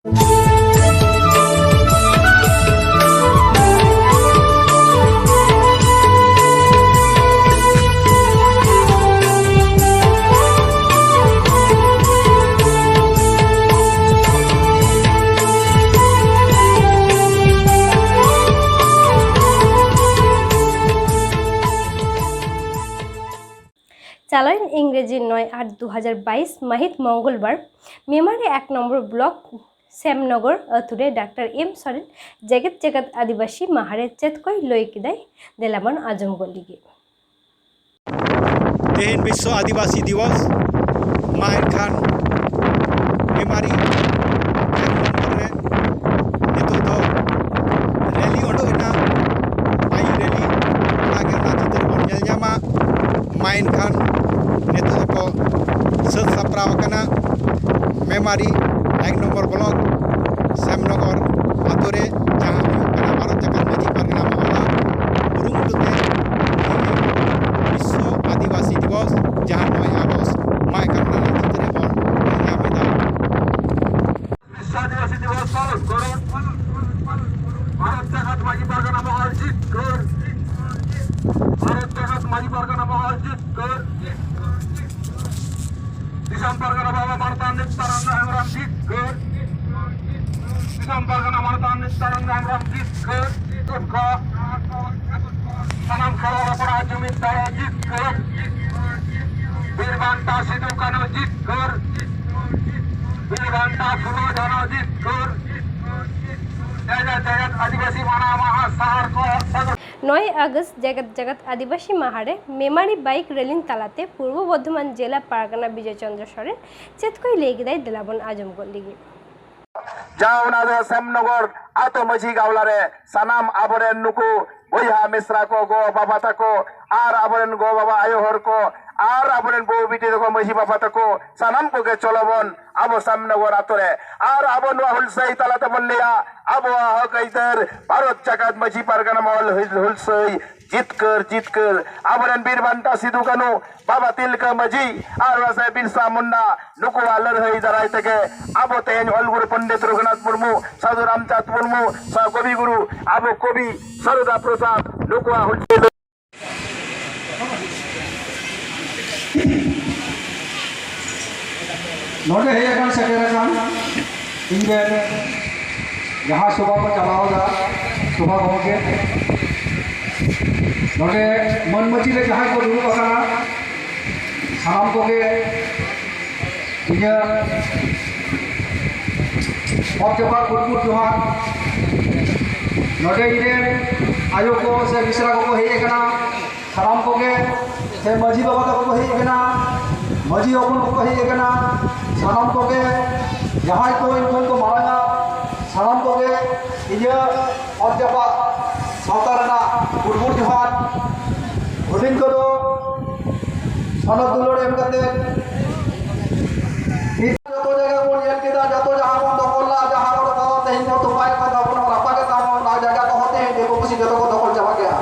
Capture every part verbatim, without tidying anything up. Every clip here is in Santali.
ᱪᱟᱞᱟᱣᱮᱱ ᱤᱝᱨᱮᱡᱤ ᱱᱚᱭ ᱟᱴ ᱫᱩ ᱦᱟᱡᱟᱨ ᱵᱟᱭᱤᱥ ᱢᱟᱹᱦᱤᱛ ᱢᱚᱝᱜᱚᱞᱵᱟᱨ ᱢᱮᱢᱟᱨᱤ ᱮᱠ ᱱᱚᱢᱵᱚᱨ ᱵᱞᱚᱠ ᱥᱮᱢᱱᱚᱜᱚᱨ ᱟᱹᱛᱩ ᱨᱮ ᱰᱟᱠᱛᱟᱨ ᱮᱢ ᱥᱚᱨᱮᱱ ᱡᱮᱜᱮᱛ ᱡᱟᱠᱟᱛ ᱟᱹᱫᱤᱵᱟᱹᱥᱤ ᱢᱟᱦᱟ ᱨᱮ ᱪᱮᱫ ᱠᱚᱭ ᱞᱟᱹᱭ ᱠᱮᱫᱟᱭ, ᱫᱮᱞᱟᱵᱚᱱ ᱟᱸᱡᱚᱢ ᱜᱚᱫ ᱞᱮᱜᱮ᱾ ᱛᱮᱦᱮᱧ ᱵᱤᱥᱥᱚ ᱟᱹᱫᱤᱵᱟᱹᱥᱤ ᱫᱤᱵᱚᱥ᱾ ᱢᱟ ᱮᱱᱠᱷᱟᱱ ᱢᱮᱢᱟᱨᱤ ᱮᱠ ᱱᱚᱢᱵᱚᱨ ᱨᱮ ᱱᱤᱛᱚᱜ ᱫᱚ ᱨᱮᱞᱤ ᱩᱰᱩᱠ ᱮᱱᱟ᱾ ᱵᱟᱭᱤᱠ ᱨᱮᱞᱤ, ᱚᱱᱟ ᱜᱮ ᱚᱱᱟ ᱪᱤᱛᱟᱹᱨ ᱵᱚᱱ ᱧᱮᱞ ᱧᱟᱢᱟ᱾ ᱢᱟ ᱮᱱᱠᱷᱟᱱ ᱱᱤᱛᱚᱜ ᱫᱚᱠᱚ ᱥᱟᱹᱛ ᱥᱟᱯᱲᱟᱣ ᱟᱠᱟᱱᱟ᱾ ᱢᱮᱢᱟᱨᱤ ᱮᱠ ᱱᱚᱢᱵᱚᱨ ᱵᱞᱚᱠ ᱥᱮᱢᱱᱚᱜᱚᱨ ᱟᱛᱳ ᱨᱮ, ᱡᱟᱦᱟᱸ ᱦᱩᱭᱩᱜ ᱠᱟᱱᱟ ᱵᱷᱟᱨᱚᱛ ᱡᱟᱠᱟᱛ ᱢᱟᱹᱡᱷᱤ ᱯᱟᱨᱜᱟᱱᱟ ᱢᱚᱦᱚᱞᱟ ᱠᱩᱨᱩᱢᱩᱴᱩ ᱛᱮ ᱵᱤᱥᱥᱚ ᱟᱹᱫᱤᱵᱟᱹᱥᱤ ᱫᱤᱵᱚᱥ, ᱡᱟᱦᱟᱸ ᱱᱚᱭ ᱟᱜᱚᱥᱴ, ᱢᱟ ᱮᱱᱠᱷᱟᱱ ᱚᱱᱟ ᱪᱤᱛᱟᱹᱨ ᱨᱮᱵᱚᱱ ᱧᱮᱞ ᱧᱟᱢ ᱮᱫᱟ᱾ ᱵᱤᱥᱥᱚ ᱟᱹᱫᱤᱵᱟᱹᱥᱤ ᱫᱤᱵᱚᱥ ᱯᱟᱞᱚᱱ ᱠᱚᱨᱚᱱ᱾ ᱵᱷᱟᱨᱚᱛ ᱡᱟᱠᱟᱛ ᱢᱟᱹᱡᱷᱤ ᱯᱟᱨᱜᱟᱱᱟ ᱢᱚᱦᱚᱞ ᱡᱤᱛᱠᱟᱹᱨ᱾ ᱵᱷᱟᱨᱚᱛ ᱡᱟᱠᱟᱛ ᱢᱟᱹᱡᱷᱤ ᱯᱟᱨᱜᱟᱱᱟ ᱢᱚᱦᱚᱞ ᱡᱤᱛᱠᱟᱹᱨ᱾ ᱫᱤᱥᱚᱢ ᱯᱟᱨᱜᱟᱱᱟ ᱵᱟᱵᱟ ᱢᱟᱱᱚᱛᱟᱱ ᱱᱤᱛᱭᱟᱱᱟᱱᱫ ᱦᱮᱢᱵᱨᱚᱢ ᱡᱤᱛᱠᱟᱹᱨ᱾ ᱫᱤᱥᱚᱢ ᱯᱟᱨᱜᱟᱱᱟ ᱢᱟᱱᱚᱛᱟᱱ ᱱᱤᱛᱭᱟᱱᱟᱱᱫ ᱦᱮᱢᱵᱨᱚᱢ ᱡᱤᱛᱠᱟᱹᱨ᱾ ᱥᱟᱱᱟᱢ ᱠᱷᱮᱨᱣᱟᱲ ᱦᱚᱯᱚᱱᱟᱜ ᱡᱩᱢᱤᱫ ᱫᱟᱲᱮ ᱡᱤᱛᱠᱟᱹᱨ᱾ ᱵᱤᱨ ᱵᱟᱱᱴᱟ ᱥᱤᱫᱩ ᱠᱟᱹᱱᱦᱩ ᱡᱤᱛᱠᱟᱹᱨ᱾ ᱵᱤᱨ ᱵᱟᱱᱴᱟ ᱯᱷᱩᱞᱳ ᱡᱷᱟᱱᱳ ᱡᱤᱛᱠᱟᱹᱨ᱾ ᱡᱮᱜᱮᱛ ᱡᱮᱜᱮᱛ ᱟᱹᱫᱤᱵᱟᱹᱥᱤ ᱢᱟᱱᱟᱣ ᱢᱟᱦᱟ ᱥᱟᱦᱟᱨ ᱠᱚ᱾ ᱱᱚᱭ ᱟᱜᱚᱥᱴ ᱡᱮᱜᱮᱛ ᱡᱟᱠᱟᱛ ᱟᱹᱫᱤᱵᱟᱹᱥᱤ ᱢᱟᱦᱟ ᱨᱮ ᱢᱮᱢᱟᱨᱤ ᱵᱟᱭᱤᱠ ᱨᱮᱞᱤ ᱛᱟᱞᱟᱛᱮ ᱯᱩᱨᱵᱚ ᱵᱚᱨᱫᱷᱚᱢᱟᱱ ᱡᱮᱞᱟ ᱯᱟᱨᱜᱟᱱᱟ ᱵᱤᱡᱚᱭ ᱪᱚᱸᱫᱽᱨᱚ ᱥᱚᱨᱮᱱ ᱪᱮᱫ ᱠᱚᱭ ᱞᱟᱹᱭ ᱠᱮᱫᱟᱭ, ᱫᱮᱞᱟ ᱵᱚᱱ ᱟᱸᱡᱚᱢ ᱜᱚᱫ ᱞᱮᱜᱮ᱾ ᱡᱟᱦᱟᱸ ᱚᱱᱟ ᱫᱚ ᱥᱮᱢᱱᱚᱜᱚᱨ ᱟᱛᱳ ᱢᱟᱹᱡᱷᱤ ᱜᱟᱶᱞᱟ ᱨᱮ ᱥᱟᱱᱟᱢ ᱟᱵᱚᱨᱮᱱ ᱱᱩᱠᱩ ᱵᱚᱭᱦᱟ ᱢᱤᱥᱨᱟ ᱠᱚ, ᱜᱚ ᱵᱟᱵᱟ ᱛᱟᱠᱚ ᱟᱨ ᱟᱵᱚᱨᱮᱱ ᱜᱚ ᱵᱟᱵᱟ ᱟᱭᱳ ᱦᱚᱲ ᱠᱚ ᱟᱨ ᱟᱵᱚᱨᱮᱱ ᱵᱟᱹᱦᱩ ᱵᱤᱴᱤ ᱛᱟᱠᱚ, ᱢᱟᱹᱡᱷᱤ ᱵᱟᱵᱟ ᱛᱟᱠᱚ, ᱥᱟᱱᱟᱢ ᱠᱚᱜᱮ ᱪᱚᱞᱚ ᱵᱚᱱ ᱟᱵᱚ ᱥᱟᱢᱱᱚᱜᱚᱨ ᱟᱛᱳ ᱨᱮ ᱟᱨ ᱟᱵᱚ ᱱᱚᱣᱟ ᱦᱩᱞᱥᱟᱹᱭ ᱛᱟᱞᱟ ᱛᱮᱵᱚᱱ ᱞᱟᱹᱭᱟ, ᱟᱵᱚᱣᱟᱜ ᱦᱚᱠ ᱟᱹᱭᱫᱟᱹᱨ ᱵᱷᱟᱨᱚᱛ ᱡᱟᱠᱟᱛ ᱢᱟᱹᱡᱷᱤ ᱯᱟᱨᱜᱟᱱᱟ ᱢᱚᱦᱚᱞ ᱦᱩᱞ-, ᱦᱩᱞᱥᱟᱹᱭ ᱡᱤᱛᱠᱟᱹᱨ ᱡᱤᱛᱠᱟᱹᱨ ᱟᱵᱚᱨᱮᱱ ᱵᱤᱨ ᱵᱟᱱᱴᱟ ᱥᱤᱫᱩ ᱠᱟᱹᱱᱩ, ᱵᱟᱵᱟ ᱛᱤᱞᱠᱟᱹ ᱢᱟᱹᱡᱷᱤ ᱟᱨ ᱵᱟᱥᱟᱭ ᱵᱤᱨᱥᱟ ᱢᱩᱱᱰᱟ, ᱱᱩᱠᱩᱣᱟᱜ ᱞᱟᱹᱲᱦᱟᱹᱭ ᱫᱟᱨᱟᱭ ᱛᱮᱜᱮ ᱟᱵᱚ ᱛᱮᱦᱮᱧ ᱚᱞ ᱜᱩᱨᱩ ᱯᱚᱱᱰᱤᱛ ᱨᱚᱜᱷᱩᱱᱟᱛᱷ ᱢᱩᱨᱢᱩ, ᱥᱟᱹᱫᱷᱩ ᱨᱟᱢᱪᱟᱸᱫᱽ ᱢᱩᱨᱢᱩ, ᱥᱟ-, ᱠᱚᱵᱤ ᱜᱩᱨᱩ, ᱟᱵᱚ ᱠᱚᱵᱤ ᱥᱟᱨᱚᱫᱟ ᱯᱨᱚᱥᱟᱫᱽ, ᱱᱩᱠᱩᱣᱟᱜ ᱦᱩᱞ ᱱᱚᱰᱮ ᱦᱮᱡ ᱟᱠᱟᱱ ᱥᱮᱴᱮᱨ ᱟᱠᱟᱱ ᱤᱧ ᱨᱮᱱ ᱡᱟᱦᱟᱸ ᱥᱚᱵᱷᱟ ᱠᱚ ᱪᱟᱞᱟᱣ ᱮᱫᱟ, ᱥᱚᱵᱷᱟ ᱜᱚᱢᱠᱮ, ᱱᱚᱰᱮ ᱢᱟᱹᱱ ᱢᱟᱹᱪᱤ ᱨᱮ ᱡᱟᱦᱟᱸᱭ ᱠᱚ ᱫᱩᱲᱩᱵ ᱟᱠᱟᱱᱟ, ᱥᱟᱱᱟᱢ ᱠᱚᱜᱮ ᱤᱧᱟᱹᱜ ᱚᱛ ᱡᱟᱯᱟᱜ ᱠᱩᱴ ᱠᱩᱴ ᱡᱚᱦᱟᱨ᱾ ᱱᱚᱰᱮ ᱤᱧ ᱨᱮᱱ ᱟᱭᱳ ᱠᱚ ᱥᱮ ᱢᱤᱥᱨᱟ ᱠᱚᱠᱚ ᱦᱮᱡ ᱟᱠᱟᱱᱟ, ᱥᱟᱱᱟᱢ ᱠᱚᱜᱮ ᱥᱮ ᱢᱟᱹᱡᱷᱤ ᱵᱟᱵᱟ ᱛᱟᱠᱚ ᱠᱚ ᱦᱮᱡ ᱟᱠᱟᱱᱟ, ᱢᱟᱹᱡᱷᱤ ᱦᱚᱯᱚᱱ ᱠᱚᱠᱚ ᱦᱮᱡ ᱟᱠᱟᱱᱟ, ᱥᱟᱱᱟᱢ ᱠᱚᱜᱮ ᱡᱟᱦᱟᱸᱭ ᱠᱚ ᱤᱧ ᱠᱷᱚᱱ ᱠᱚ ᱢᱟᱨᱟᱝᱟ, ᱥᱟᱱᱟᱢ ᱠᱚᱜᱮ ᱤᱧᱟᱹᱜ ᱚᱛ ᱡᱟᱯᱟᱜ ᱥᱟᱶᱛᱟ ᱨᱮᱱᱟᱜ ᱜᱩᱰᱵᱩᱰ ᱡᱚᱦᱟᱨ᱾ ᱦᱩᱰᱤᱧ ᱠᱚᱫᱚ ᱥᱚᱱᱚᱛ ᱫᱩᱞᱟᱹᱲ ᱮᱢ ᱠᱟᱛᱮ ᱱᱤᱛ ᱡᱚᱛᱚ ᱡᱟᱭᱜᱟ ᱵᱚᱱ ᱧᱮᱞ ᱠᱮᱫᱟ, ᱡᱚᱛᱚ ᱡᱟᱦᱟᱸ ᱵᱚᱱ ᱫᱚᱠᱷᱚᱞ ᱞᱮᱫᱟ, ᱡᱟᱦᱟᱸ ᱵᱚᱱ ᱫᱚᱠᱷᱚᱞ, ᱛᱮᱦᱮᱧ ᱵᱚᱱ ᱛᱚᱯᱟᱭᱮᱫ ᱠᱚ ᱛᱟᱵᱚᱱᱟ, ᱨᱟᱯᱟᱜᱮᱫ ᱛᱟᱵᱚᱱᱟ, ᱚᱱᱟ ᱡᱟᱭᱜᱟ ᱠᱚᱦᱚᱸ ᱛᱮᱦᱮᱧ ᱫᱤᱠᱩ ᱯᱩᱥᱤ ᱡᱚᱛᱚ ᱠᱚ ᱫᱚᱠᱷᱚᱞ ᱪᱟᱵᱟ ᱠᱮᱫᱟ᱾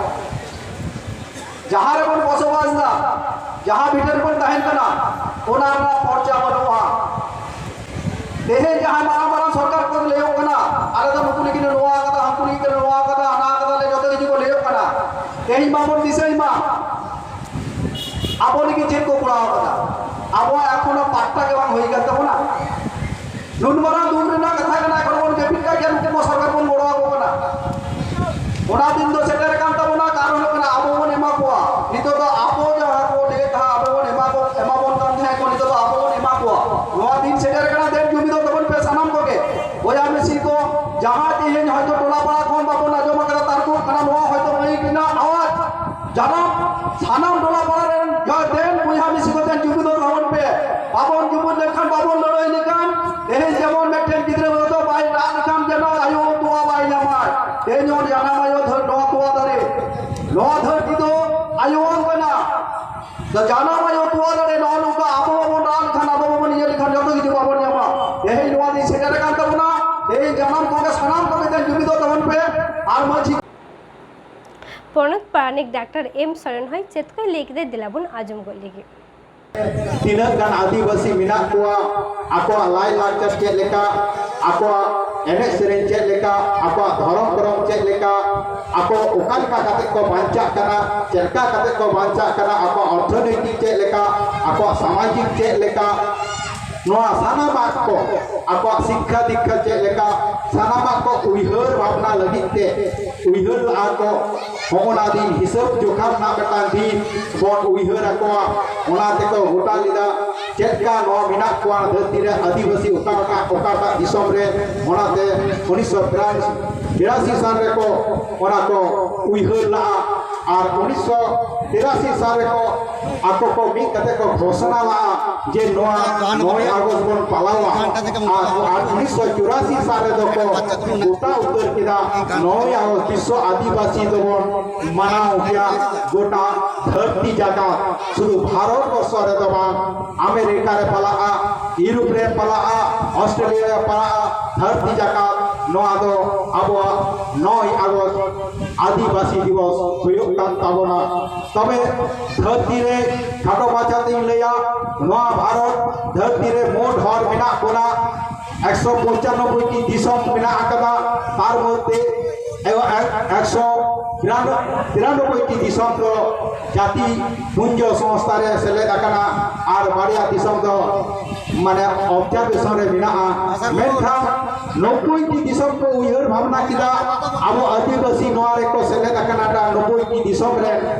ᱡᱟᱦᱟᱸ ᱨᱮᱵᱚᱱ ᱵᱚᱥᱚᱵᱟᱥ ᱮᱫᱟ, ᱡᱟᱦᱟᱸ ᱵᱷᱤᱴᱟᱹ ᱨᱮᱵᱚᱱ ᱛᱟᱦᱮᱱ ᱠᱟᱱᱟ, ᱚᱱᱟ ᱨᱮᱱᱟᱜ ᱯᱚᱨᱪᱟ ᱵᱟᱹᱱᱩᱜᱼᱟ᱾ ᱛᱮᱦᱮᱧ ᱡᱟᱦᱟᱸᱭ ᱢᱟᱨᱟᱝ ᱢᱟᱨᱟᱝ ᱥᱚᱨᱠᱟᱨ ᱠᱚ ᱞᱟᱹᱭᱚᱜ ᱠᱟᱱᱟ, ᱟᱞᱮ ᱫᱚ ᱱᱩᱠᱩ ᱞᱟᱹᱜᱤᱫ ᱞᱮ ᱱᱚᱣᱟ ᱠᱟᱫᱟ, ᱦᱟᱱᱠᱩ ᱞᱟᱹᱜᱤᱫ ᱞᱮ ᱱᱚᱣᱟ ᱠᱟᱫᱟ, ᱦᱟᱱᱟ ᱠᱟᱫᱟ ᱞᱮ, ᱡᱚᱛᱚ ᱠᱤᱪᱷᱩ ᱠᱚ ᱞᱟᱹᱭᱚᱜ ᱠᱟᱱᱟ᱾ ᱛᱮᱦᱮᱧ ᱢᱟᱵᱚᱱ ᱫᱤᱥᱟᱹᱭ ᱢᱟ, ᱟᱵᱚ ᱞᱟᱹᱜᱤᱫ ᱪᱮᱫ ᱠᱚ ᱠᱚᱨᱟᱣ ᱠᱟᱫᱟ᱾ ᱟᱵᱚᱣᱟᱜ ᱮᱠᱷᱚᱱᱳ ᱯᱟᱴᱴᱟ ᱜᱮ ᱵᱟᱝ ᱦᱩᱭ ᱟᱠᱟᱱ ᱛᱟᱵᱚᱱᱟ᱾ ᱱᱩᱱ ᱢᱟᱨᱟᱝ ᱫᱩᱠ ᱨᱮᱱᱟᱜ ᱠᱟᱛᱷᱟ ᱠᱟᱱᱟ, ᱮᱠᱷᱚᱱ ᱵᱚᱱ ᱡᱟᱹᱯᱤᱫ ᱠᱟᱜ ᱜᱮᱭᱟ, ᱱᱩᱠᱩ ᱠᱚ ᱥᱚᱨᱠᱟᱨ ᱵᱚᱱ ᱜᱚᱲᱚ ᱟᱠᱚ ᱠᱟᱱᱟ᱾ ᱚᱱᱟ ᱫᱤᱱ ᱫᱚ ᱥᱮᱴᱮᱨ ᱟᱠᱟᱱ ᱛᱟᱵᱚᱱᱟ, ᱠᱟᱨᱚᱱ ᱦᱩᱭᱩᱜ ᱠᱟᱱᱟ ᱟᱵᱚ ᱵᱚᱱ ᱮᱢᱟ ᱠᱚᱣᱟ᱾ ᱱᱤᱛᱚᱜ ᱫᱚ ᱟᱵᱚ ᱡᱟᱦᱟᱸ ᱠᱚ ᱞᱟᱹᱭᱮᱫ ᱛᱟᱦᱮᱸᱫ, ᱟᱵᱚ ᱵᱚᱱ ᱮᱢᱟ ᱠᱚ, ᱮᱢᱟ ᱵᱚᱱ ᱠᱟᱱ ᱛᱟᱦᱮᱸᱫ ᱠᱚ, ᱱᱤᱛᱚᱜ ᱫᱚ ᱟᱵᱚ ᱵᱚᱱ ᱮᱢᱟ ᱠᱚᱣᱟ᱾ ᱱᱚᱣᱟ ᱫᱤᱱ ᱥᱮᱴᱮᱨ ᱟᱠᱟᱱᱟ, ᱫᱮᱱ ᱡᱩᱢᱤᱫᱚᱜ ᱛᱟᱵᱚᱱ ᱯᱮ ᱥᱟᱱᱟᱢ ᱠᱚᱜᱮ᱾ ᱵᱚᱭᱦᱟ ᱢᱤᱥᱤ ᱠᱚ, ᱡᱟᱦᱟᱸ ᱛᱮᱦᱮᱧ ᱦᱚᱭᱛᱚ ᱴᱚᱞᱟ ᱯᱟᱲᱟ ᱠᱷᱚᱱ ᱵᱟᱵᱚᱱ ᱟᱸᱡᱚᱢ ᱟᱠᱟᱫᱟ, ᱛᱟᱨᱠᱚ ᱠᱟᱱᱟ, ᱱᱚᱣᱟ ᱦᱚᱭᱛᱚ ᱢᱟᱹᱭᱤᱠ ᱨᱮᱱᱟᱜ ᱟᱣᱟᱡᱽ ᱡᱟᱱᱟᱢ ᱥᱟᱱᱟᱢ ᱴᱚᱞᱟ ᱯᱟᱲᱟ ᱨᱮᱱ ᱡᱟ ᱫᱮᱱ ᱵᱚᱭᱦᱟ ᱢᱤᱥᱤ ᱠᱚ ᱫᱮᱱ ᱡᱩᱢᱤᱫᱚᱜ ᱛᱟᱵᱚᱱ ᱯᱮ᱾ ᱵᱟᱵᱚᱱ ᱡᱩᱢᱤᱫ ᱞᱮᱱᱠᱷᱟᱱ, ᱵᱟᱵᱚᱱ ᱞᱟᱹᱲᱦᱟᱹᱭ ᱞᱮᱠᱷᱟᱱ, ᱛᱮᱦᱮᱧ ᱡᱮᱢᱚᱱ ᱢᱤᱫᱴᱮᱱ ᱜᱤᱫᱽᱨᱟᱹ ᱦᱚᱭᱛᱚ ᱵᱟᱭ ᱨᱟᱜ ᱞᱮᱠᱷᱟᱱ ᱡᱮᱱᱚ ᱟᱭᱳ ᱛᱚᱣᱟ ᱵᱟᱭ ᱧᱟᱢᱟ᱾ ᱛᱮᱦᱮᱧ ᱡᱮᱢᱚᱱ ᱡᱟᱱᱟᱢ ᱟᱭᱳ ᱫᱷᱟᱹᱨ-, ᱱᱚᱣᱟ ᱛᱚᱣᱟ ᱫᱟᱨᱮ, ᱱᱚᱣᱟ ᱫᱷᱟᱹᱨᱛᱤ ᱫᱚ ᱟᱭᱳᱣᱟᱱ ᱠᱟᱱᱟ᱾ ᱛᱚ ᱡᱟᱱᱟᱢ ᱟᱭᱳ ᱛᱚᱣᱟ ᱫᱟᱨᱮ ᱱᱚᱜᱼᱚ ᱱᱚᱝᱠᱟ ᱟᱵᱚ ᱵᱟᱵᱚᱱ ᱨᱟᱜ ᱞᱮᱠᱷᱟᱱ, ᱟᱵᱚ ᱵᱟᱵᱚᱱ ᱤᱭᱟᱹ ᱞᱮᱠᱷᱟᱱ ᱡᱚᱛᱚ ᱠᱤᱪᱷᱩ ᱵᱟᱵᱚᱱ ᱧᱟᱢᱟ᱾ ᱛᱮᱦᱮᱧ ᱱᱚᱣᱟ ᱫᱤᱱ ᱥᱮᱴᱮᱨ ᱟᱠᱟᱱ ᱛᱟᱵᱚᱱᱟ᱾ ᱛᱮᱦᱮᱧ ᱡᱟᱱᱟᱢ ᱠᱚᱜᱮ ᱥᱟᱱᱟᱢ ᱠᱚᱜᱮ ᱛᱮᱦᱮᱧ ᱡᱩᱢᱤᱫᱚᱜ ᱛᱟᱵᱚᱱ ᱯᱮ ᱟᱨ ᱢᱟᱹᱡᱷᱤ ᱯᱚᱱᱚᱛ ᱯᱟᱨᱟᱱᱤᱠ ᱰᱟᱠᱛᱟᱨ ᱮᱢ ᱥᱚᱨᱮᱱ ᱦᱚᱸ ᱪᱮᱫ ᱠᱚᱭ ᱞᱟᱹᱭ ᱠᱮᱫᱟ, ᱫᱮᱞᱟ ᱵᱚᱱ ᱟᱸᱡᱚᱢ ᱜᱚᱫ ᱞᱮᱜᱮ᱾ ᱛᱤᱱᱟᱹᱜ ᱜᱟᱱ ᱟᱹᱫᱤᱵᱟᱹᱥᱤ ᱢᱮᱱᱟᱜ ᱠᱚᱣᱟ, ᱟᱠᱚᱣᱟᱜ ᱞᱟᱭᱼᱞᱟᱠᱪᱟᱨ ᱪᱮᱫ ᱞᱮᱠᱟ, ᱟᱠᱚᱣᱟᱜ ᱮᱱᱮᱡ ᱥᱮᱨᱮᱧ ᱪᱮᱫ ᱞᱮᱠᱟ, ᱟᱠᱚᱣᱟᱜ ᱫᱷᱚᱨᱚᱢ ᱠᱚᱨᱚᱢ ᱪᱮᱫ ᱞᱮᱠᱟ, ᱟᱠᱚ ᱚᱠᱟ ᱞᱮᱠᱟ ᱠᱟᱛᱮ ᱠᱚ ᱵᱟᱧᱪᱟᱜ ᱠᱟᱱᱟ, ᱪᱮᱫ ᱞᱮᱠᱟ ᱠᱟᱛᱮ ᱠᱚ ᱵᱟᱧᱪᱟᱜ ᱠᱟᱱᱟ, ᱟᱠᱚᱣᱟᱜ ᱚᱨᱛᱷᱚᱱᱳᱭᱛᱤᱠ ᱪᱮᱫ ᱞᱮᱠᱟ, ᱟᱠᱚᱣᱟᱜ ᱥᱟᱢᱟᱡᱤᱠ ᱪᱮᱫ ᱞᱮᱠᱟ, ᱱᱚᱣᱟ ᱥᱟᱱᱟᱢᱟᱜ ᱠᱚ, ᱟᱠᱚᱣᱟᱜ ᱥᱤᱠᱠᱷᱟ ᱫᱤᱠᱠᱷᱟ ᱪᱮᱫ ᱞᱮᱠᱟ, ᱥᱟᱱᱟᱢᱟᱜ ᱠᱚ ᱩᱭᱦᱟᱹᱨ ᱵᱷᱟᱵᱽᱱᱟ ᱞᱟᱹᱜᱤᱫ ᱛᱮ ᱩᱭᱦᱟᱹᱨ ᱞᱟᱜᱼᱟ ᱠᱚ᱾ ᱦᱚᱸᱜᱼᱚᱱᱟ ᱫᱤᱱ ᱦᱤᱥᱟᱹᱵ ᱡᱚᱠᱷᱟ ᱨᱮᱱᱟᱜ ᱢᱤᱫᱴᱟᱝ ᱫᱤᱱ ᱵᱚᱱ ᱩᱭᱦᱟᱹᱨ ᱟᱠᱚᱣᱟ, ᱚᱱᱟ ᱛᱮᱠᱚ ᱜᱚᱴᱟ ᱞᱮᱫᱟ᱾ ᱪᱮᱫ ᱞᱮᱠᱟ ᱱᱚᱣᱟ ᱢᱮᱱᱟᱜ ᱠᱚᱣᱟ ᱫᱷᱟᱹᱨᱛᱤ ᱨᱮ ᱟᱹᱫᱤᱵᱟᱹᱥᱤ ᱚᱠᱟ ᱚᱠᱟ, ᱚᱠᱟᱴᱟᱜ ᱫᱤᱥᱚᱢ ᱨᱮ, ᱚᱱᱟᱛᱮ ᱩᱱᱤᱥᱥᱚ ᱵᱤᱨᱟᱥᱤ ᱥᱟᱞ ᱨᱮᱠᱚ ᱚᱱᱟ ᱠᱚ ᱩᱭᱦᱟᱹᱨ ᱞᱟᱜᱼᱟ᱾ ᱟᱨ ᱩᱱᱤᱥᱥᱚ ᱛᱤᱨᱟᱥᱤ ᱥᱟᱞ ᱨᱮᱠᱚ ᱟᱠᱚ ᱠᱚ ᱢᱤᱫ ᱠᱟᱛᱮ ᱠᱚ ᱜᱷᱳᱥᱚᱱᱟ ᱞᱟᱜᱼᱟ ᱡᱮ ᱱᱚᱣᱟ ᱱᱚᱭ ᱟᱜᱚᱥᱴ ᱵᱚᱱ ᱯᱟᱞᱟᱣᱟ᱾ ᱟᱨ, ᱟᱨ ᱩᱱᱤᱥᱥᱚ ᱪᱩᱨᱟᱥᱤ ᱥᱟᱞ ᱨᱮᱫᱚ ᱠᱚ ᱜᱚᱴᱟ ᱩᱛᱟᱹᱨ ᱠᱮᱫᱟ, ᱱᱚᱭ ᱟᱜᱚᱥᱴ ᱵᱤᱥᱥᱚ ᱟᱹᱫᱤᱵᱟᱹᱥᱤ ᱫᱚᱵᱚᱱ ᱢᱟᱱᱟᱣ ᱜᱮᱭᱟ ᱜᱚᱴᱟ ᱫᱷᱟᱹᱨᱛᱤ ᱡᱟᱠᱟᱛ, ᱥᱩᱫᱷᱩ ᱵᱷᱟᱨᱚᱛ ᱵᱚᱨᱥᱚ ᱨᱮᱫᱚ ᱵᱟᱝ, ᱟᱢᱮᱨᱤᱠᱟ ᱨᱮ ᱯᱟᱞᱟᱜᱼᱟ, ᱤᱭᱩᱨᱳᱯ ᱨᱮ ᱯᱟᱞᱟᱜᱼᱟ, ᱚᱥᱴᱨᱮᱞᱤᱭᱟ ᱨᱮ ᱯᱟᱞᱟᱜᱼᱟ, ᱫᱷᱟᱹᱨᱛᱤ ᱡᱟᱠᱟᱛ ᱱᱚᱣᱟ ᱫᱚ ᱟᱵᱚᱣᱟᱜ ᱱᱚᱭ ᱟᱜᱚᱥᱴ ᱟᱹᱫᱤᱵᱟᱹᱥᱤ ᱫᱤᱵᱚᱥ ᱦᱩᱭᱩᱜ ᱠᱟᱱ ᱛᱟᱵᱚᱱᱟ᱾ ᱛᱚᱵᱮ ᱫᱷᱟᱹᱨᱛᱤ ᱨᱮ ᱠᱷᱟᱴᱚ ᱢᱟᱪᱷᱟ ᱛᱤᱧ ᱞᱟᱹᱭᱟ, ᱱᱚᱣᱟ ᱵᱷᱟᱨᱚᱛ ᱫᱷᱟᱹᱨᱛᱤ ᱨᱮ ᱢᱳᱴ ᱦᱚᱲ ᱢᱮᱱᱟᱜ ᱵᱚᱱᱟ ᱮᱠᱥᱚ ᱯᱚᱧᱪᱟᱱᱱᱚᱵᱵᱳᱭ ᱴᱤ ᱫᱤᱥᱚᱢ ᱢᱮᱱᱟᱜ ᱟᱠᱟᱫᱟ᱾ ᱛᱟᱨ ᱢᱚᱫᱽᱫᱷᱮ ᱮᱠᱥᱚ ᱛᱤᱨᱟᱱᱚᱵᱵᱳᱭ ᱴᱤ ᱫᱤᱥᱚᱢ ᱫᱚ ᱡᱟᱹᱛᱤ ᱯᱩᱧᱡᱚ ᱥᱚᱝᱥᱛᱷᱟ ᱨᱮ ᱥᱮᱞᱮᱫ ᱟᱠᱟᱱᱟ ᱟᱨ ᱵᱟᱨᱭᱟ ᱫᱤᱥᱚᱢ ᱫᱚ ᱢᱟᱱᱮ ᱚᱵᱡᱟᱨᱵᱷᱮᱥᱚᱱ ᱨᱮ ᱢᱮᱱᱟᱜᱼᱟ᱾ ᱢᱮᱱᱠᱷᱟᱱ ᱱᱚᱵᱵᱳᱭ ᱴᱤ ᱫᱤᱥᱚᱢ ᱠᱚ ᱩᱭᱦᱟᱹᱨ ᱵᱷᱟᱵᱽᱱᱟ ᱠᱮᱫᱟ, ᱟᱵᱚ ᱟᱹᱫᱤᱵᱟᱹᱥᱤ ᱱᱚᱣᱟ ᱨᱮᱠᱚ ᱥᱮᱞᱮᱫ ᱟᱠᱟᱱᱟ᱾ ᱱᱚᱵᱵᱳᱭ ᱴᱤ ᱫᱤᱥᱚᱢ ᱨᱮ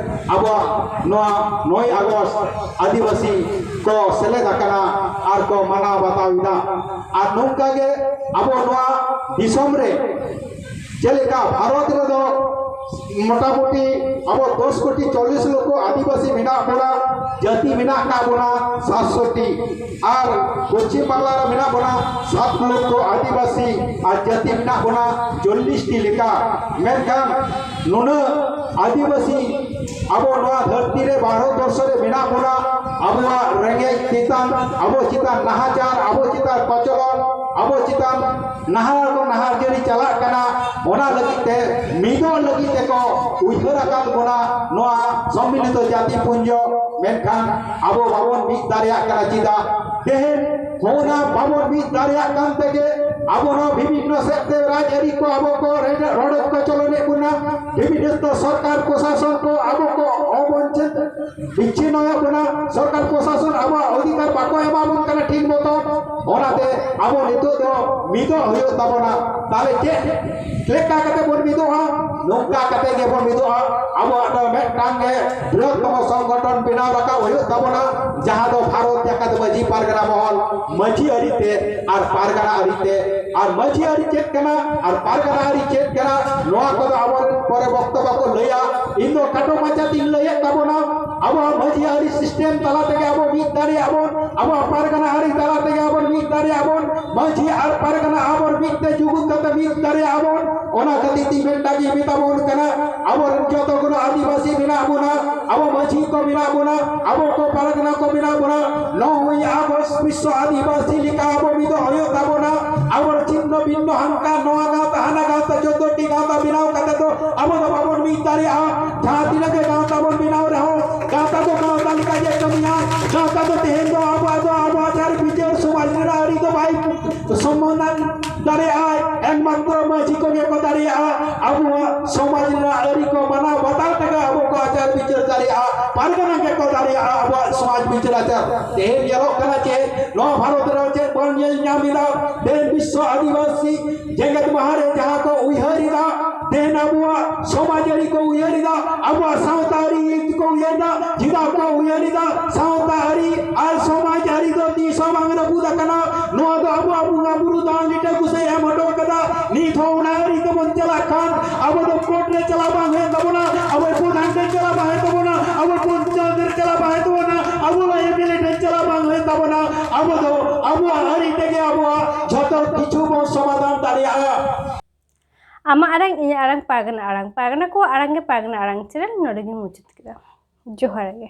ᱟᱵᱚᱣᱟᱜ ᱱᱚᱣᱟ ᱱᱚᱭ ᱟᱜᱚᱥᱴ ᱟᱹᱫᱤᱵᱟᱹᱥᱤ ᱠᱚ ᱥᱮᱞᱮᱫ ᱟᱠᱟᱱᱟ ᱟᱨ ᱠᱚ ᱢᱟᱱᱟᱣ ᱵᱟᱛᱟᱣ ᱮᱫᱟ᱾ ᱟᱨ ᱱᱚᱝᱠᱟ ᱜᱮ ᱟᱵᱚ ᱱᱚᱣᱟ ᱫᱤᱥᱚᱢ ᱨᱮ ᱪᱮᱫ ᱞᱮᱠᱟ ᱵᱷᱟᱨᱚᱛ ᱨᱮᱫᱚ ᱢᱚᱴᱟᱢᱩᱴᱤ ᱟᱵᱚ ᱫᱚᱥ ᱠᱳᱴᱤ ᱪᱚᱞᱞᱤᱥ ᱞᱚᱠᱷᱚ ᱟᱹᱫᱤᱵᱟᱹᱥᱤ ᱢᱮᱱᱟᱜ ᱵᱚᱱᱟ, ᱡᱟᱹᱛᱤ ᱢᱮᱱᱟᱜ ᱟᱠᱟᱫ ᱵᱚᱱᱟ ᱥᱟᱛᱥᱚ ᱴᱤ, ᱟᱨ ᱯᱚᱪᱷᱤᱢ ᱵᱟᱝᱞᱟ ᱨᱮ ᱢᱮᱱᱟᱜ ᱵᱚᱱᱟ ᱥᱟᱛ ᱞᱚᱠᱷᱚ ᱟᱹᱫᱤᱵᱟᱹᱥᱤ ᱟᱨ ᱡᱟᱹᱛᱤ ᱢᱮᱱᱟᱜ ᱵᱚᱱᱟ ᱪᱚᱞᱞᱤᱥ ᱴᱤ ᱞᱮᱠᱟ᱾ ᱢᱮᱱᱠᱷᱟᱱ ᱱᱩᱱᱟᱹᱜ ᱟᱹᱫᱤᱵᱟᱹᱥᱤ ᱟᱵᱚ ᱱᱚᱣᱟ ᱫᱷᱟᱹᱨᱛᱤ ᱨᱮ ᱵᱷᱟᱨᱚᱛ ᱵᱚᱨᱥᱚ ᱨᱮ ᱢᱮᱱᱟᱜ ᱵᱚᱱᱟ, ᱟᱵᱚᱣᱟᱜ ᱨᱮᱸᱜᱮᱡ ᱛᱮᱛᱟᱝ, ᱟᱵᱚ ᱪᱮᱛᱟᱱ ᱱᱟᱦᱟᱪᱟᱨ, ᱟᱵᱚ ᱪᱮᱛᱟᱱ ᱠᱚᱪᱞᱚᱱ, ᱟᱵᱚ ᱪᱮᱛᱟᱱ ᱱᱟᱦᱟᱨ ᱠᱚ ᱱᱟᱦᱟᱨ ᱡᱟᱹᱨᱤ ᱪᱟᱞᱟᱜ ᱠᱟᱱᱟ, ᱚᱱᱟ ᱞᱟᱹᱜᱤᱫ ᱛᱮ ᱢᱤᱫᱚᱜ ᱞᱟᱹᱜᱤᱫ ᱛᱮᱠᱚ ᱩᱭᱦᱟᱹᱨ ᱟᱠᱟᱫ ᱵᱚᱱᱟ ᱱᱚᱣᱟ ᱥᱚᱢᱢᱤᱞᱤᱛᱚ ᱡᱟᱹᱛᱤ ᱯᱩᱧᱡᱚ᱾ ᱢᱮᱱᱠᱷᱟᱱ ᱟᱵᱚ ᱵᱟᱵᱚᱱ ᱢᱤᱫ ᱫᱟᱲᱮᱭᱟᱜ ᱠᱟᱱᱟ᱾ ᱪᱮᱫᱟᱜ? ᱛᱮᱦᱮᱧ ᱦᱚᱸ ᱚᱱᱟ ᱵᱟᱵᱚᱱ ᱢᱤᱫ ᱫᱟᱲᱮᱭᱟᱜ ᱠᱟᱱ ᱛᱮᱜᱮ ᱟᱵᱚ ᱱᱚᱣᱟ ᱵᱤᱵᱷᱤᱱᱱᱚ ᱥᱮᱫ ᱛᱮ ᱨᱟᱡᱽᱟᱹᱨᱤ ᱠᱚ ᱟᱵᱚ ᱠᱚ ᱨᱮᱰ-, ᱨᱚᱰᱚᱡ ᱠᱚᱪᱚᱞᱚᱱᱮᱫ ᱵᱚᱱᱟ, ᱵᱤᱵᱷᱤᱱᱱᱚ ᱥᱚᱨᱠᱟᱨ ᱯᱨᱚᱥᱟᱥᱚᱱ ᱠᱚ ᱟᱵᱚ ᱠᱚ ᱚᱵᱚᱧᱪᱤᱛ ᱵᱤᱪᱷᱤᱱᱱᱚᱭᱮᱫ ᱵᱚᱱᱟ, ᱥᱚᱨᱠᱟᱨ ᱯᱨᱚᱥᱟᱥᱚᱱ ᱟᱵᱚᱣᱟᱜ ᱚᱫᱷᱤᱠᱟᱨ ᱵᱟᱠᱚ ᱮᱢᱟ ᱵᱚᱱ ᱠᱟᱱᱟ ᱴᱷᱤᱠ ᱢᱚᱛᱚ᱾ ᱚᱱᱟᱛᱮ ᱟᱵᱚ ᱱᱤᱛᱚᱜ ᱫᱚ ᱢᱤᱫᱚᱜ ᱦᱩᱭᱩᱜ ᱛᱟᱵᱚᱱᱟ᱾ ᱛᱟᱦᱞᱮ ᱪᱮᱫ ᱞᱮᱠᱟ ᱠᱟᱛᱮ ᱵᱚᱱ ᱢᱤᱫᱚᱜᱼᱟ? ᱱᱚᱝᱠᱟ ᱠᱟᱛᱮ ᱜᱮᱵᱚᱱ ᱢᱤᱫᱚᱜᱼᱟ᱾ ᱟᱵᱚᱣᱟᱜ ᱫᱚ ᱢᱤᱫᱴᱟᱝ ᱜᱮ ᱵᱨᱤᱦᱚᱛᱛᱚᱢᱚ ᱥᱚᱝᱜᱚᱴᱷᱚᱱ ᱵᱮᱱᱟᱣ ᱨᱟᱠᱟᱵ ᱦᱩᱭᱩᱜ ᱛᱟᱵᱚᱱᱟ, ᱡᱟᱦᱟᱸ ᱫᱚ ᱵᱷᱟᱨᱚᱛ ᱡᱟᱠᱟᱛ ᱢᱟᱹᱡᱷᱤ ᱯᱟᱨᱜᱟᱱᱟ ᱢᱚᱦᱚᱞ, ᱢᱟᱹᱡᱷᱤ ᱟᱹᱨᱤ ᱛᱮ ᱟᱨ ᱯᱟᱨᱜᱟᱱᱟ ᱟᱹᱨᱤ ᱛᱮ, ᱟᱨ ᱢᱟᱹᱡᱷᱤ ᱟᱹᱨᱤ ᱪᱮᱫ ᱠᱟᱱᱟ ᱟᱨ ᱯᱟᱨᱜᱟᱱᱟ ᱟᱹᱨᱤ ᱪᱮᱫ ᱠᱟᱱᱟ, ᱱᱚᱣᱟ ᱠᱚᱫᱚ ᱟᱵᱚᱨᱮᱱ ᱯᱚᱨᱮ ᱵᱚᱠᱛᱚ ᱵᱟᱠᱚ ᱞᱟᱹᱭᱟ᱾ ᱤᱧ ᱫᱚ ᱠᱷᱟᱴᱚ ᱢᱟᱪᱷᱟ ᱛᱤᱧ ᱞᱟᱹᱭᱮᱫ ᱛᱟᱵᱚᱱᱟ᱾ ᱟᱵᱚᱣᱟᱜ ᱢᱟᱹᱡᱷᱤ ᱟᱹᱨᱤ ᱥᱤᱥᱴᱮᱢ ᱛᱟᱞᱟ ᱛᱮᱜᱮ ᱟᱵᱚ ᱢᱤᱫ ᱫᱟᱲᱮᱭᱟᱜ ᱵᱚᱱ, ᱟᱵᱚᱣᱟᱜ ᱯᱟᱨᱜᱟᱱᱟ ᱟᱹᱨᱤ ᱛᱟᱞᱟ ᱛᱮᱜᱮ ᱟᱵᱚ ᱢᱤᱫ ᱫᱟᱲᱮᱭᱟᱜ ᱵᱚᱱ, ᱢᱟᱹᱡᱷᱤ ᱟᱨ ᱯᱟᱨᱜᱟᱱᱟ ᱟᱵᱚ ᱢᱤᱫ ᱛᱮ ᱡᱩᱜᱩᱫ ᱠᱟᱛᱮ ᱢᱤᱫ ᱫᱟᱲᱮᱭᱟᱜ ᱵᱚᱱ᱾ ᱚᱱᱟ ᱠᱷᱟᱹᱛᱤᱨ ᱛᱤᱧ ᱢᱮᱱ ᱫᱟ ᱡᱮ ᱢᱮᱛᱟ ᱵᱚᱱ ᱠᱟᱱᱟ, ᱟᱵᱚᱨᱮᱱ ᱡᱚᱛᱚ ᱜᱩᱞᱳ ᱟᱹᱫᱤᱵᱟᱹᱥᱤ ᱢᱮᱱᱟᱜ ᱵᱚᱱᱟ, ᱟᱵᱚ ᱢᱟᱹᱡᱷᱤ ᱠᱚ ᱢᱮᱱᱟᱜ ᱵᱚᱱᱟ, ᱟᱵᱚ ᱠᱚ ᱯᱟᱨᱜᱟᱱᱟ ᱠᱚ ᱢᱮᱱᱟᱜ ᱵᱚᱱᱟ, ᱱᱚᱜᱼᱚᱭ ᱟᱜᱚᱥᱴ ᱵᱤᱥᱥᱚ ᱟᱹᱫᱤᱵᱟᱹᱥᱤ ᱞᱮᱠᱟ ᱟᱵᱚ ᱢᱤᱫᱚᱜ ᱦᱩᱭᱩᱜ ᱛᱟᱵᱚᱱᱟ᱾ ᱟᱵᱚ ᱪᱤᱱᱱᱚ ᱵᱤᱱᱱᱚ ᱦᱟᱱᱠᱟ ᱱᱚᱣᱟ ᱜᱟᱶᱛᱟ ᱦᱟᱱᱟ ᱜᱟᱶᱛᱟ ᱪᱳᱫᱽᱫᱳ ᱴᱤ ᱜᱟᱶᱛᱟ ᱵᱮᱱᱟᱣ ᱠᱟᱛᱮ ᱫᱚ ᱟᱵᱚ ᱫᱚ ᱵᱟᱵᱚᱱ ᱢᱤᱫ ᱫᱟᱲᱮᱭᱟᱜᱼᱟ᱾ ᱡᱟᱦᱟᱸ ᱛᱤᱱᱟᱹᱜ ᱜᱮ ᱜᱟᱶᱛᱟ ᱵᱚᱱ ᱵᱮᱱᱟᱣ ᱨᱮᱦᱚᱸ, ᱜᱟᱶᱛᱟ ᱫᱚ ᱜᱟᱶᱛᱟ ᱞᱮᱠᱟ ᱜᱮ ᱠᱟᱹᱢᱤᱭᱟ᱾ ᱜᱟᱶᱛᱟ ᱫᱚ ᱛᱮᱦᱮᱧ ᱫᱚ ᱟᱵᱚᱣᱟᱜ ᱫᱚ ᱟᱵᱚ ᱟᱪᱟᱨ ᱵᱤᱪᱟᱹᱨ ᱥᱚᱢᱟᱡᱽ ᱨᱮᱱᱟᱜ ᱟᱹᱨᱤ ᱫᱚ ᱵᱟᱭ ᱥᱚᱢᱢᱟᱱ ᱫᱟᱲᱮᱭᱟᱜᱼᱟᱭ, ᱮᱠᱢᱟᱛᱨᱚ ᱢᱟᱹᱡᱷᱤ ᱠᱚᱜᱮ ᱠᱚ ᱫᱟᱲᱮᱭᱟᱜᱼᱟ᱾ ᱟᱵᱚᱣᱟᱜ ᱥᱚᱢᱟᱡᱽ ᱨᱮᱱᱟᱜ ᱟᱹᱨᱤ ᱠᱚ ᱢᱟᱱᱟᱣ ᱵᱟᱛᱟᱣ ᱛᱮᱜᱮ ᱟᱵᱚ ᱠᱚ ᱟᱪᱟᱨ ᱵᱤᱪᱟᱹᱨ ᱫᱟᱲᱮᱭᱟᱜᱼᱟ, ᱯᱟᱨᱜᱟᱱᱟ ᱜᱮᱠᱚ ᱫᱟᱲᱮᱭᱟᱜᱼᱟ ᱟᱵᱚᱣᱟᱜ ᱥᱚᱢᱟᱡᱽ ᱵᱤᱪᱟᱹᱨ ᱟᱪᱟᱨ᱾ ᱛᱮᱦᱮᱧ ᱧᱮᱞᱚᱜ ᱠᱟᱱᱟ ᱪᱮᱫ, ᱱᱚᱣᱟ ᱵᱷᱟᱨᱚᱛ ᱨᱮ ᱪᱮᱫ ᱵᱚᱱ ᱧᱮᱞ ᱧᱟᱢ ᱮᱫᱟ? ᱛᱮᱦᱮᱧ ᱵᱤᱥᱥᱚ ᱟᱹᱫᱤᱵᱟᱹᱥᱤ ᱡᱮᱜᱮᱛ ᱢᱟᱦᱟ ᱨᱮ ᱡᱟᱦᱟᱸ ᱠᱚ ᱩᱭᱦᱟᱹᱨ ᱮᱫᱟ, ᱛᱮᱦᱮᱧ ᱟᱵᱚᱣᱟᱜ ᱥᱚᱢᱟᱡᱽ ᱟᱹᱨᱤ ᱠᱚ ᱩᱭᱦᱟᱹᱨ ᱮᱫᱟ, ᱟᱵᱚᱣᱟᱜ ᱥᱟᱶᱛᱟ ᱟᱹᱨᱤ ᱠᱚ ᱩᱭᱦᱟᱹᱨ ᱮᱫᱟ᱾ ᱪᱮᱫᱟᱜ ᱠᱚ ᱩᱭᱦᱟᱹᱨ ᱮᱫᱟ? ᱥᱟᱶᱛᱟ ᱟᱹᱨᱤ ᱟᱨ ᱥᱚᱢᱟᱡᱽ ᱟᱹᱨᱤ ᱫᱚ ᱛᱤᱥ ᱦᱚᱸ ᱵᱟᱝ ᱨᱟᱹᱯᱩᱫ ᱟᱠᱟᱱᱟ᱾ ᱱᱚᱣᱟ ᱫᱚ ᱟᱵᱚᱣᱟᱜ ᱵᱚᱸᱜᱟ ᱵᱩᱨᱩ ᱫᱟᱱ ᱞᱤᱴᱟᱹ ᱜᱚᱸᱥᱟᱭ ᱮᱢ ᱦᱚᱴᱚ ᱠᱟᱫᱟ᱾ ᱱᱤᱛ ᱦᱚᱸ ᱚᱱᱟ ᱟᱹᱨᱤ ᱛᱮᱵᱚᱱ ᱪᱟᱞᱟᱜ ᱠᱷᱟᱱ ᱟᱵᱚ ᱫᱚ ᱠᱳᱨᱴ ᱨᱮ ᱪᱟᱞᱟᱣ ᱵᱟᱝ ᱦᱩᱭᱩᱜ ᱛᱟᱵᱚᱱᱟ, ᱟᱵᱚ ᱯᱨᱚᱫᱷᱟᱱ ᱴᱷᱮᱱ ᱪᱟᱞᱟᱣ ᱵᱟᱝ ᱦᱩᱭᱩᱜ ᱛᱟᱵᱚᱱᱟ, ᱟᱵᱚ ᱯᱚᱧᱪᱟᱭᱮᱛ ᱨᱮ ᱪᱟᱞᱟᱣ ᱵᱟᱝ ᱦᱩᱭᱩᱜ ᱛᱟᱵᱚᱱᱟ, ᱟᱵᱚ ᱮᱢ ᱮᱞ ᱮ ᱴᱷᱮᱱ ᱪᱟᱞᱟᱣ ᱵᱟᱝ ᱦᱩᱭᱩᱜ ᱛᱟᱵᱚᱱᱟ᱾ ᱟᱵᱚ ᱫᱚ ᱟᱵᱚᱣᱟᱜ ᱟᱹᱨᱤ ᱛᱮᱜᱮ ᱟᱵᱚᱣᱟᱜ ᱡᱷᱚᱛᱚ ᱠᱤᱪᱷᱩ ᱵᱚᱱ ᱥᱚᱢᱟᱫᱷᱟᱱ ᱫᱟᱲᱮᱭᱟᱜᱼᱟ᱾ ᱟᱢᱟᱜ ᱟᱲᱟᱝ, ᱤᱧᱟᱹᱜ ᱟᱲᱟᱝ, ᱯᱟᱨᱜᱟᱱᱟ ᱟᱲᱟᱝ, ᱯᱟᱨᱜᱟᱱᱟ ᱠᱚᱣᱟᱜ ᱟᱲᱟᱝ ᱜᱮ ᱯᱟᱨᱜᱟᱱᱟ ᱟᱲᱟᱝ ᱪᱮᱱᱮᱞ ᱱᱚᱰᱮ ᱜᱤᱧ ᱢᱩᱪᱟᱹᱫ ᱠᱮᱫᱟ᱾ ᱡᱚᱦᱟᱨ ᱜᱮ᱾